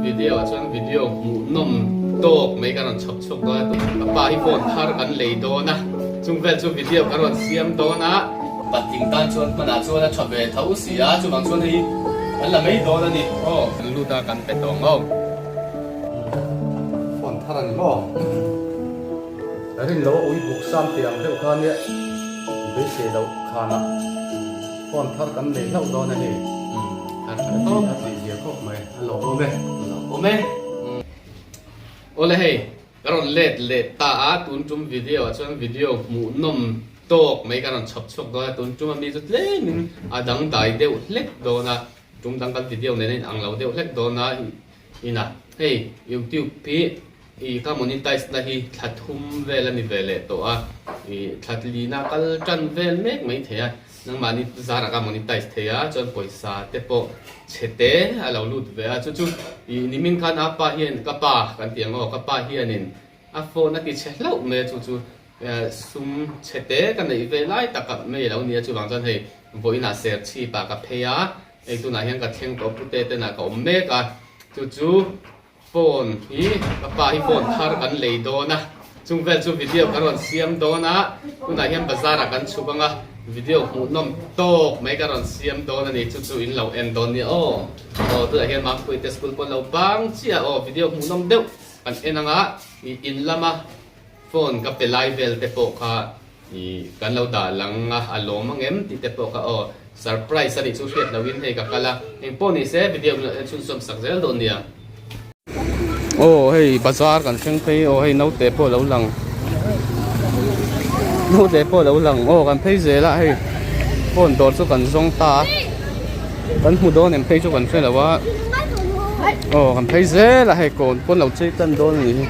video ah chuan video hmuhnawm tawk mai ka rawn chhawp chhuak dawn a, ka pa hi phone thar kan lei dawn a, chung vel chu video ka rawn siam dawn a. Patling tan chuan hmanah chuan a tha ve tho si a, chuvang chuan hei kan la mai dawn a ni aw. Kan lut a kan pe tawh ang aw. Phone thar a ni maw? Rin lo a ui buk sam tih ang deuh kha nia beisei loh khanah phone thar kan nei hlauh dawn a ni. A tih zia khawp mai, a lawmawm e. A lawmawm e. Awle hei, ka rawn let leh ta a, tun tum video ah chuan video hmuhnawm tawk mai ka rawn chhawp chhuak dawn a, tun tum ami chu tlemin a dangdai deuh hlek dawn a, tum dang kan video nen a inang lo deuh hlek dawn a. Ina, hei YouTube hi i ka monetize na hi thla thum vel a ni ve leh tawh a, i thla lina kal tan vel mek mai thei a, nangmahni zarah ka monetize thei a, chuan pawisa te pawh chhe te a lo lut ve a, chu chu i nimin khan a pa hian ka pa kan ti ang aw, ka pa hianin a phone a ti chhe hlauh mai a, chu chu sum chhe te ka neih ve lai tak ah mai a lo ni a, chuvang chuan hei vawiinah serchhip ah ka phei a. Hei tunah hian ka thleng tawh pute tenah ka awm mek a, chu chu phone hi ka pa hi phone thar kan lei dawn a, chung vel chu video ka rawn siam dawn a, tunah hian bazar ah kan chhuk ang a, video hmuhnawm tawk mai ka rawn siam dawn a ni, chu chu in lo en dawn nia aw, aw tunah hian Mampuii te school pawh an lo bang chiah aw, video hmuhnawm deuh kan en ang a, ih in lama phone ka pe lai vel te pawh kha. I kan lo dah lang a, a lawm ang em tih te pawh kha aw surprise a nih chu hriat loin hei ka kal a, engpawh ni se video min en chhunzawm sak zel dawn nia. Aw hei bazar kan thleng phei aw hei naute pawh a lo lang naute pawh a lo lang aw kan phei zel a hei phone dawr chu kan zawng ta a kan hmu dawn em phei chu kan hre lo a aw kan phei zel a hei kawn pawn lo chei tan dawn a nih hi.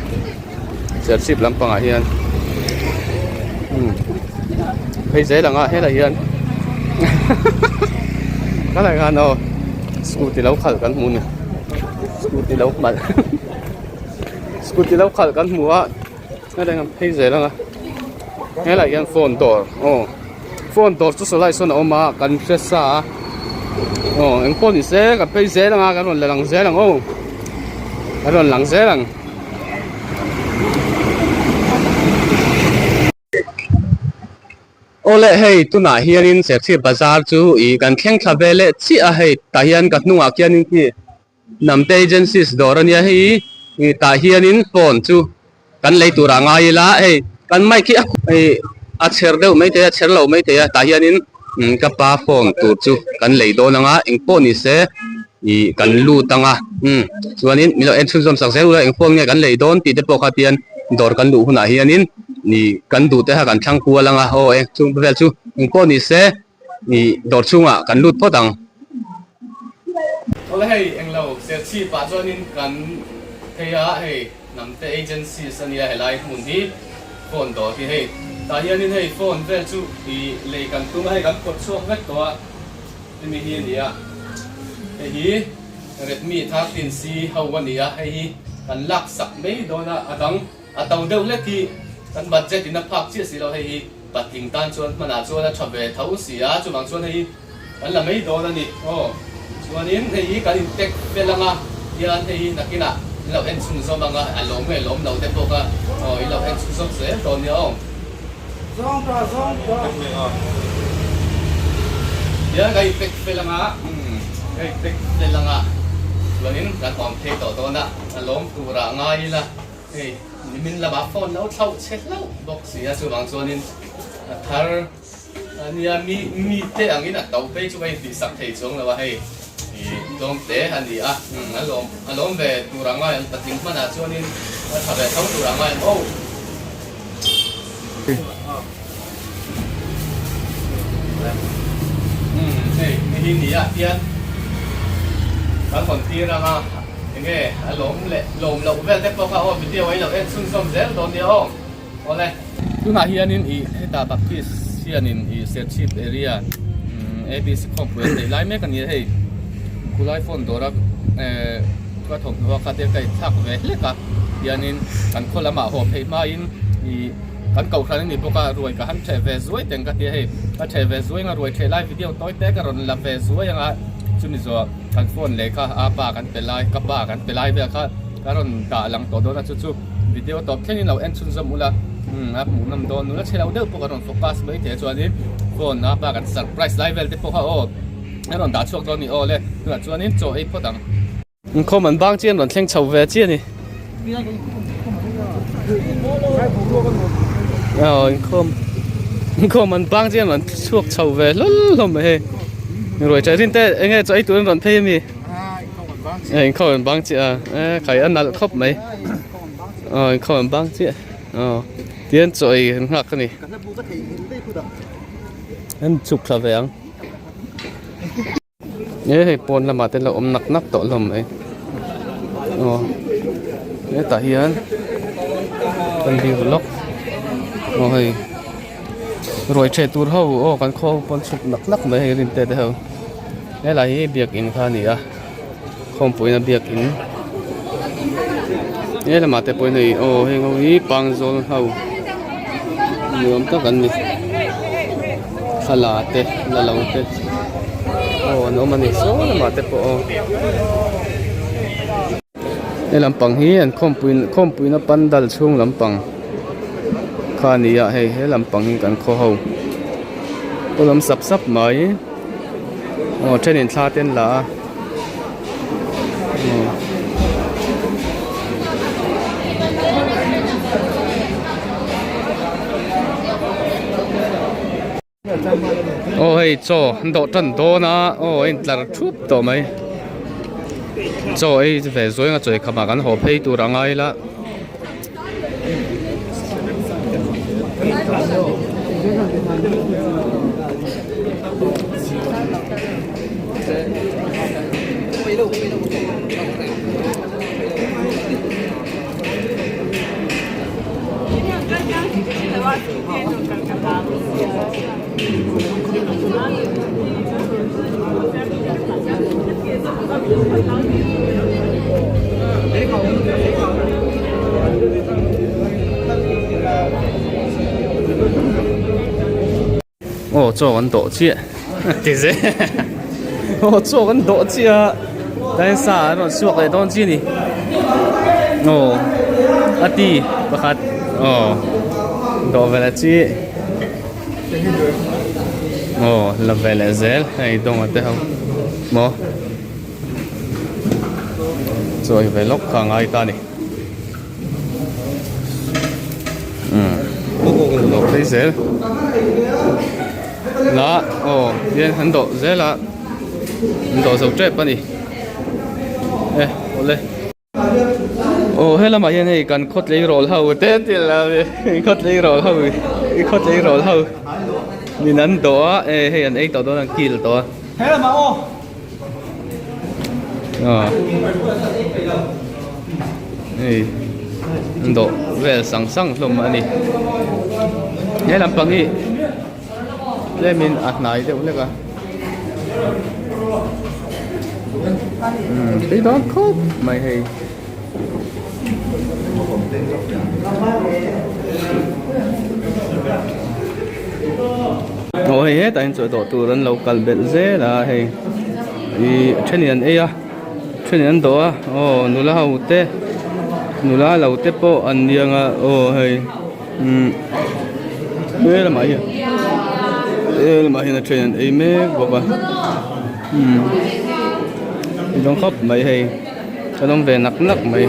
Serchhip lampangah hian phei zel ang a helai hian helai khan aw scooty lo khalh kan hmu a ni scooty lo hmalh scooty lo khalh kan hmu a helai an phei zel ang a helai hian phone dawr aw phone dawr chu sawlai sawn a awm a kan hre sa a aw engpawh ni se kan phei zel ang a kan rawn la lang zel ang aw kan rawn lang zel ang. Awle hei tunah hianin Serchhip bazar chu ih kan thleng thla ve leh chiah a hei tah hian ka hnungah khianin khi Hnamte Agencies dawr ania hei ih tah hianin phone chu kan lei turah ngai ila hei kan mic hi ih a chher deuh maithei a chher lo maithei a tah hianin ka pa phone tur chu kan lei dawn ang a engpawh ni se. Ih kan lut ang a umm chuanin min lo en chhunzawm sak zel ula eng phone nge kan lei dawn tih te pawh kha tian dawr kan luh hunah hianin ih kan duh te kha kan thlang kual ang a aw eng chung vel chu eng pawh ni se ih dawr chhungah kan lut phawt ang. Awle hei englo Serchhip ah chuanin kan phei a hei Hnamte Agencies ania helai hmun hi phone dawr hi hei tah hianin hei phone vel chu ih lei kan tum a hei kan phawrh chhuak vek tawh a. Hemi hi a ni a, hei hi Redmi 13C ho a ni a, hei hi kan lak sak mai dawn a, a dang a to deuh hlek hi kan budget in a phak chiah si lo, hei hi patling tan chuan hmanah chuan a tha ve tho si a, chuvang chuan hei hi kan la mai dawn a ni aw. Chuanin hei hi kan in pack fel ang a, hian hei hi nakinah in lo en chhunzawm ang a, a lawm nge lawm lo te pawh kha aw in lo en chhunzawm zel dawn nia aw. Hian ka inpek fel anga ka inpek fel anga chuanin kan awm phei tawh dawn a, a lawm turah ngai ila hei nimin lamah phone lo thlauh che hlauh bawk si a, chuvang chuanin a thar a nia mi mite angin a to phei chu ka intihsak thei chuang lo a hei ih tlawm te a ni a, a lawm a lawm ve turah ngai ang patling hmanah chuanin a tha ve tho turah ngai ang aw. Hei hi ni ah hian kan hawn tir ang a enge a lawm leh lawm loh vel te pawh kha aw video a i lo en chhunzawm zel dawn nia aw awle. Tunah hianin ih hetah Baptist hianin ih Serchhip area ABC khawmpui an neih lai mek a ni a hei khulai phone dawra eh ka thawmhnaw a kha te ka inthlak ve hlek a hianin kan khaw lamah haw phei hmain ih kan kohhran a ni bawk a ruai ka han theh ve zuai teng ka ti a hei ka theh ve zuai ang a ruai theh lai video tawi te ka rawn la ve zuai ang a chumi zawh kan phone leh kha a pa kan pe lai ka pa kan pe lai vel kha ka rawn dah lang tawh dawn a chu chu video tawp thlengin lo en chhunzawm ula umm a hmuh nawm dawn nula chhe lo deuh pawh ka rawn focus mai thei a chuanin phone a pa kan surprise lai vel te pawh kha aw a rawn dah chhuak dawn a ni aw le tunah chuanin chaw ei phawt ang. Inkhawm an bang chian rawn thleng chho ve chiah a ni. Aw inkhawm inkhawm an bang chian rawn chhuak chho ve hlawl hlawm mai hei. Ruai tha rin te enge chaw ei tur an rawn phei ami? Eh inkhawm an bang chiah a eh khai a nalh khawp mai. Aw inkhawm an bang chiah aw tihian chaw ei an nghak a ni. An chhuk thla ve ang. He hei pawn lamah te lo awm nak nak tawh hlawm mai aw hetah hian kan view lawk aw hei ruai ṭheh tur ho aw kan khaw pawn chhuk nak nak mai hei rin te te ho helai hi biakin kha a ni a khawmpuiin a biakin he lamah te pawhin hei aw heng ho hi pangzawl ho ni awm tak an ni thla te la lo te aw an awm a ni saw lamah te pawh aw he lampang hi an khawmpui khawmpuina pandal chhung lampang kha a ni a hei he lampang hi kan khaw ho aw lam sap sap mai aw thenin thla te an la a. Aw hei chaw an dawh tan dawn a aw a intlar thup tawh mai chaw ei ve zawng a chawi khamah kan haw phei tur a ngai la. Aw chaw kan dawh chiah ti zel aw chaw kan dawh chiah a tlai sa an rawn chhuak leh dawn chiah a ni aw a ti pakhat aw dawh ve leh chi aw la ve leh zel hei dawnga te ho maw chaw ei ve lawk kha a ngai ta a ni. Umm dawh phei zel la aw hian an dawh zel a an dawh zo tep a ni e awle aw he lamah hian hei kan khaw tleirawl ho te an ti la khaw tleirawl ho khaw tleirawl ho min an dawh a e hei an ei tawh dawn a an kil tawh a. Hei an dawh vel sang sang hlawm a ni he lampang hi tlemin a hnai deuh hlek a umm tui dawn khawp mai hei. Aw hei hetah hian chaw dawh tur an lo kal belh zel a hei ih thenin an ei a thenin an dawh a aw nula ho te nula lo te pawh an niang a aw hei umm he lamah hian he lamah hian a then an ei mek bawk a umm ti dawn khawp mai hei. Kan awm ve nak nak mai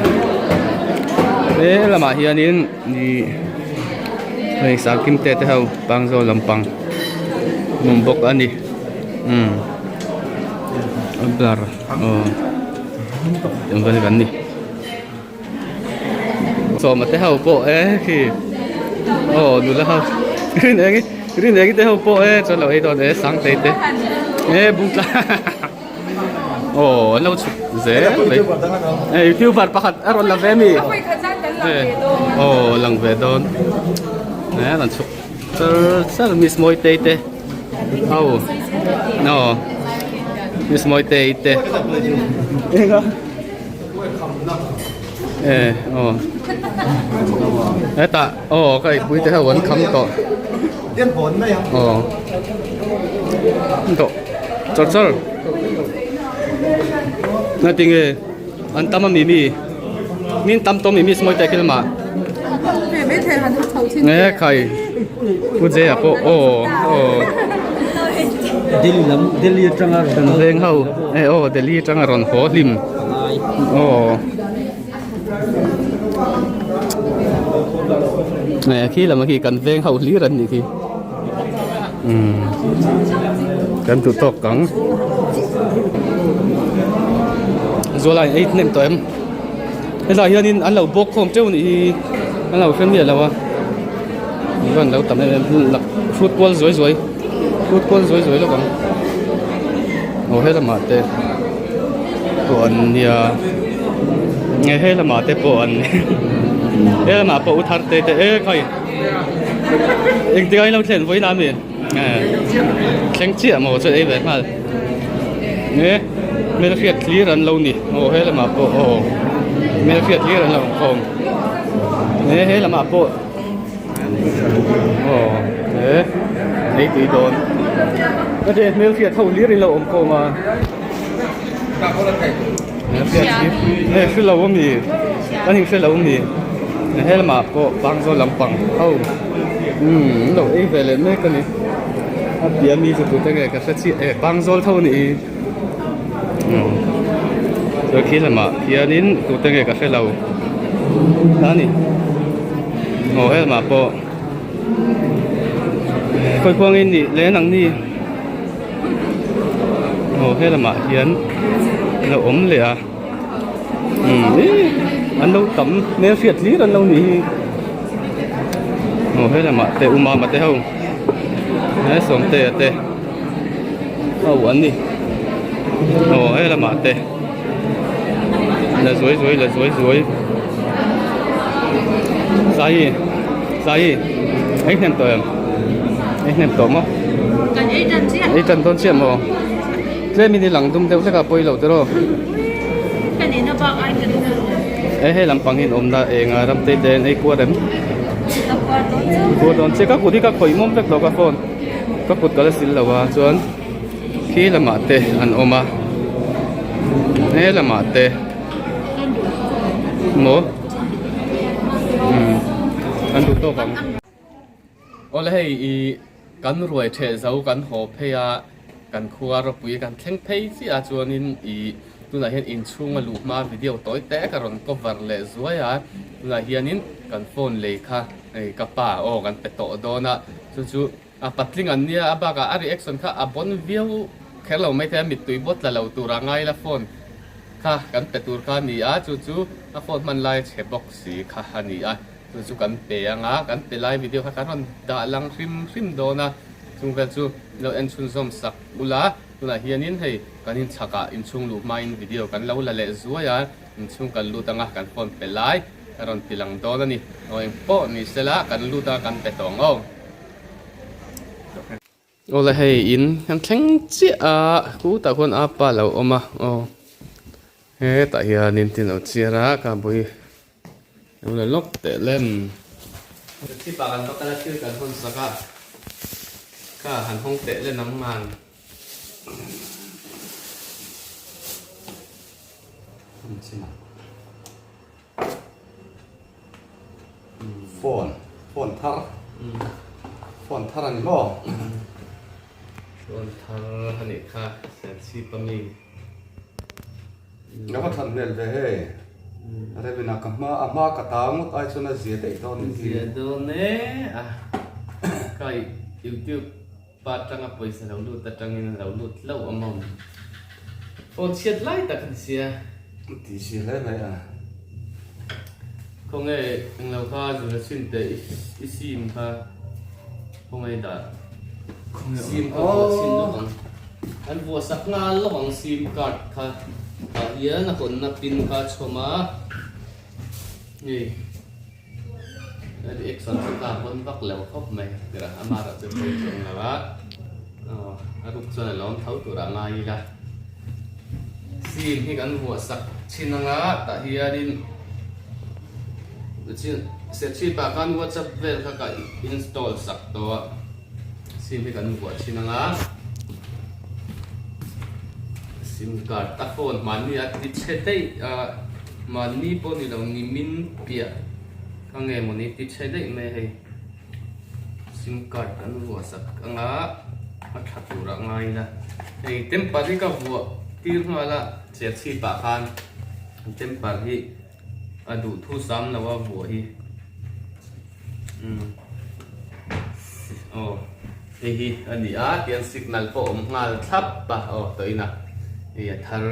he lamah hianin ih hei sangkim te te ho pangzawl lampang an awm bawk a ni umm a blur aw eng vel kan ni sawma te ho pawh e khi aw nula ho rin eng rin eng te ho pawh e chuan lo ei dawn e sangtei te e bungtla. Aw an lo chhuk zel mai eh youtuber pakhat a rawn la ve mi aw lang ve dawn eh an chhuk char char miss mawitei te aw aw miss mawitei te eh aw hetah aw ka eipui te ho an kham tawh aw. Char char. Ngatinge an tam ami mi min tam tawh mi miss mawi te khi lamah nge khai Pu Jaya pawh aw aw Delhi lam Delhi atanga rawn kan veng ho e aw Delhi atanga rawn haw hlim aw e khi lam khi kan veng ho hlir an nih khi umm kan duh tawk ang zuala in ei hnem tawh em helaiah hianin an lo bawk khawm teuh a nih hi an lo hre miah lo a an lo tam em em hrut kual zuai zuai hrut kual zuai zuai lawk ang aw he lamah te pawh an nia nge he lamah te pawh an he lamah pawh u thar te te e khai engtikah in lo thlen vawiin a mi thleng chiah maw chuan ei ve nghal nge hmelhriat thlir an lo ni aw he lamah pawh aw hmelhriat thlir an lo awm nge he lamah pawh aw he ei tui dawn ka hre hmelhriat ho hlir in lo awm khawm a hmelhriat thlir nge hre lo ami an inhre lo ami he lamah pawh pangzawl lampang ho umm an lo ei ve leh mek a ni a piah ami chu tute nge ka hre chiah e pangzawl tho a nih hi umm chuan khi lamah khianin tute nge ka hre lo a ni aw he lamah pawh khawi khuang in nih leh nang ni aw he lamah hian a lo awm leh a umm ih an lo tam hmel hriat hlir an lo nih hi aw he lamah te u mama te ho he sawmtea te ho an ni aw he lamah te la zuai zuai la zuai zuai saii saii ei hnem tawh em ei hnem tawh maw Kan ei tan chiah. Ei tan dawn chiah maw? Tlem in i lang dum deuh hlek a pawi lo tiraw? Kan in a bak ai ka dum lo. E hei lampang hi an awmna eng a ram te te an ei kuar em? Ka kuar dawn chiah. Kuar dawn chiah ka kut hi ka khawih mawm vek lo ka phone ka kut ka la sil lo a chuan khi lamah te an awm a he lamah te maw umm an duh tawk ang. Awle hei i kan ruai theh zo kan haw phei a kan khua ropui kan thleng phei chiah a chuanin i tunah hian inchhunga luh hma video tawi te ka rawn cover leh zuai a tunah hianin kan phone lei kha hei ka pa aw kan pe tawh dawn a chu chu a patling an nia a bakah a reaction kha a bawn viau kher lo maithei a mittui bawt la lo tura ngai la phone kha kan pe tur kha a ni a chu chu a phone hman lai chhe bawk si kha a ni a. Chu chu kan pe ang a, kan pe lai video kha kan rawn dah lang hrim hrim dawn a, chung vel chu lo en chhunzawm sak ula, tunah hianin hei kan inchhakah inchhung luh hmain video kan lo la leh zuai a, inchhung kan lut anga kan phone pe lai ka rawn ti lang dawn a ni, aw engpawh ni sela kan lut anga kan pe tawh ang aw. Awle hei in kan thleng chiah a, khutah khuan apa lo awm a, aw hetah hianin tin lo chhiar a ka bui. Lo la lawk teh lem. Chip ah kan va kal a thil kan hawn sak a, kha han hawng teh le nang man. Phone, phone thar, phone thar a ni maw? Phone thar a nih kha, Serchhip ami. Ka va that hmel ve hei. Revina ka hma a hma ka ta ngawt ai chuan a zia daih dawn ni. Zia dawn e a ka youtube pa atanga pawisa lo lut atangin a lo lut hlauh a mawm. Phone chhiat lai tak a ni sia. Ti si hle mai a. Khawnge englo kha zura chhin teh i sim kha khawnge dah. Sim kha vuah chhin lawk ang. An vuah sak nghal lawk ang sim card kha tah hian a hawnna pin kha a chhawm a hei reaction chu ka hawn vak lo khawp mai tirah ama erawh chu pawi chuang lo a aw a ruk chuan a lawm tho turah ngai ila sim hi kan vuah sak chhin anga tah hianin Serchhip ah khan whatsapp vel kha ka install sak tawh a. Sim hi kan vuah thin anga. Sim card a phone mahni a ti chhe daih a, mahni pawh ni lo nimin piah ka nge mawni ti chhe daih mai a hei. Sim card kan vuah sak anga a tha tur a ngai ila. Hei temper hi ka vuah tir nghal a, chhiarchhip ah khan temper hi A duh thu sam lo a vuah hi umm aw hei hi a ni a tian signal pawh awm nghal thlap a aw tawh in a hei a thar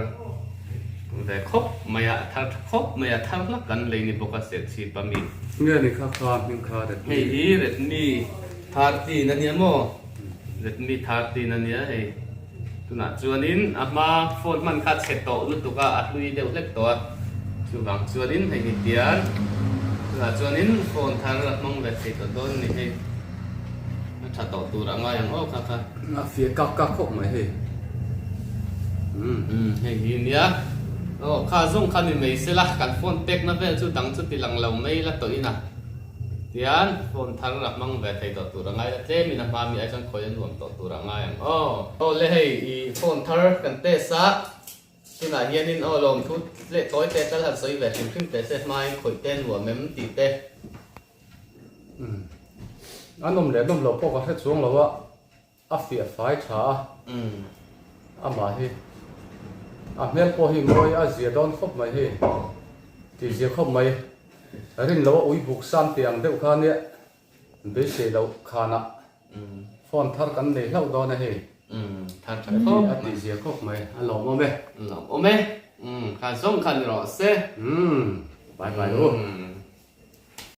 ve khawp mai a a thar tha khawp mai a thar hlak kan lei ni bawk a serchhip a mi. Nge ni kha kha hming kha Redmi. Hei hi Redmi 13 a nia maw Redmi 13 a nia hei. Tunah chuanin a hma phone hman kha chhe tawh lutuk a, a hlui deuh hlek tawh a, chuvang chuanin hei hi tian tunah chuanin phone thar a hmang ve thei tawh dawn a ni hei, a tha tawh tur a ngai ang aw kha kha. A fiah kak kak khawp mai hei. Umm hei hi nia aw kha zawng kha ni mai sela kan phone pekna vel chu dang chu ti lang lo mai la tawh in a. Tian phone thar a hmang ve thei tawh tur a ngai a, tlemin a hma mi ai chuan khawi a nuam tawh tur a ngai ang aw. Aw le hei i phone thar kan test a, tunah hianin aw lawmthu leh tawi te tal han sawi ve hrim hrim teh se hmain khawih te nuam em tih te. Umm a nawm leh nawm loh pawh ka hre chuang lo a. A fiah fai tha a, amah hi a hmel pawh hi mawi a zia dawn khawp mai hei, tih zia khawp mai. Rin loh a ui buk sam tih ang deuh kha nia beisei loh khanah phone thar kan nei hlauh dawn a hei, a tih zia khawp mai, a lawmawm e. Lawmawm e, kha zawng kha ni rawh se. Bye bye u.